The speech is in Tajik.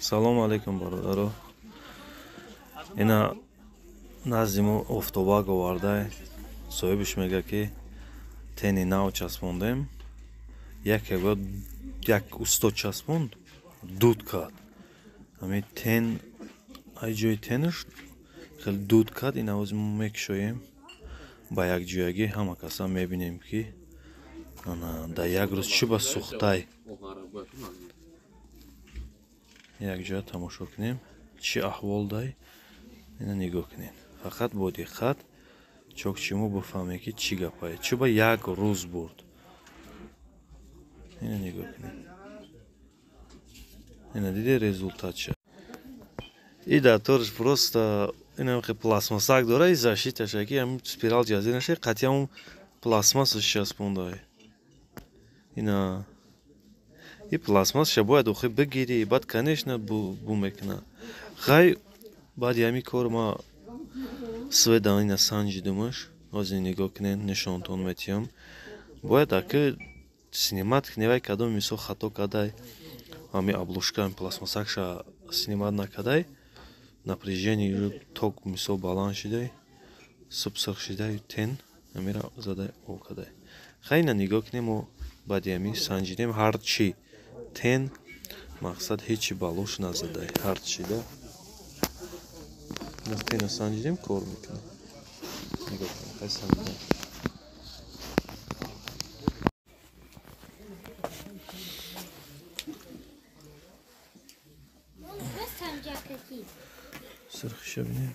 Салому алейкум, бародаро. Ина назди мо офтобак оварда. Соҳибаш мега, ки тени нав часпондем. Яке як усто часпонд, дуд кард. Ҳамин тен, ай ҷои тенаш хеле дуд кард. Ина ҳозир мо мекушоем ба якҷоягӣ, ҳама каса мебинем, ки дар як рӯз чӣ ба сӯхтай. Якҷоя тамошо кунем, чӣ аҳвол дай. Ина нигоҳ кунед, фақат бо диққат, чокчи мо бифаҳмем, ки чӣ гапае, чӣ ба як рӯз бурд. Ина нигоҳ кунед, ина диде результатша. И дар торш просто ина пластмассак дора, и защиташа, ки ҳамин спирал ҷазир наша, қатъи ҳамун пластмассаш часпондай. Ина и пластмассаша бояд охи бигирӣ, баъд, конечно, бу мекунад. Хай, баъди ҳамин кор ма света ина санҷидумаш. Ҳозир нигоҳ кунед, нишонтон метиҳам. Бояд аки снимать кунӣ, вай кадом мисол хато кадай, ҳамин обложка пластмассакша снимать накадай, напряжение ток мисол баланд шидай, субсирх шидай, тен ҳамира задай, об кадай. Хай, ина нигоҳ кунем, мо баъди ҳамин санҷидем ҳарчи тен, мақсад ҳечи балош назадай, ҳарчи да тена санҷидем, кор мекунем. Нигоҳ кунем, хай, санҷидем. Сирхиша бинем.